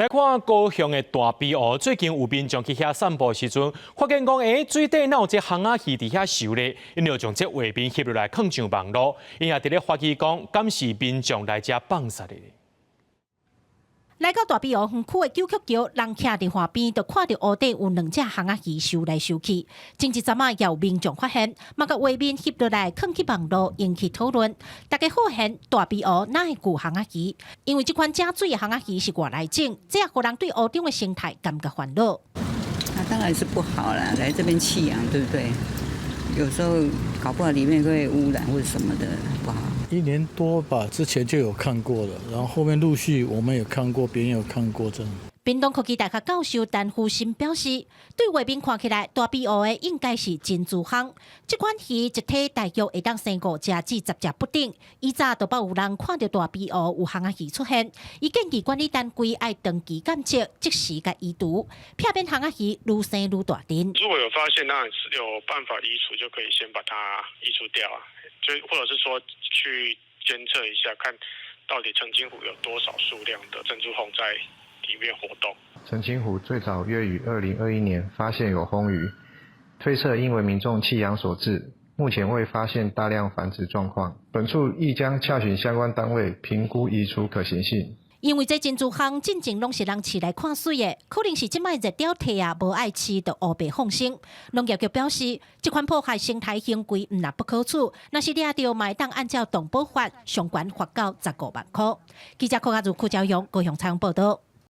來看高雄的大埤湖，最近有民眾去遐散步時陣，發現講，水底哪有這烘仔魚佇遐游咧？𪜶就將這畫面翕落來，放上網路，𪜶也佇咧懷疑講，敢是民眾來遮放殺的？來到大埤湖園區的九曲橋，人徛佇岸邊，就看著湖底有兩隻烘仔魚游來游去。前一陣仔也有民眾發現，嘛共畫面翕落來，囥去網路引起討論。大家好玄大埤湖哪會有烘仔魚？因為這款食水的烘仔魚是外來種，這也予人對湖中的生態感覺煩惱。那當然是不好啦，來這邊棄養，對不對？有時候搞不好裡面會污染或者什麼的，不好。一年多吧，之前就有看過了，然後後面陸續我們有看過，別人有看過這樣。屏東科技大學教授陳福新表示，對畫面看起來，大埤湖的應該是珍珠蚶。這款魚一體大約會當生五隻至十隻不等。以早就捌有人看著大埤湖有烘仔魚出現，伊建議管理單位愛長期監測，即時共移除，避免烘仔魚愈生愈大陣。如果有發現，那有辦法移除，就可以先把它移除掉啊，就或者是說去監測一下，看到底澄清湖有多少數量的珍珠蚶在裡面活動。澄清湖最早約於2021年發現有魟魚，推測應為民眾棄養所致，目前未發現大量繁殖狀況。本處亦將洽詢相關單位評估移除可行性。因為這珍珠蚶進前攏是人飼來看媠的，可能是這擺熱鳥退啊，無愛飼，就烏白放生。農業局表示，這款破壞生態行為毋但不可取，若是掠著嘛會當按照動保法，上懸罰到15萬箍。記者柯家如、柯昭勇高雄採訪報道。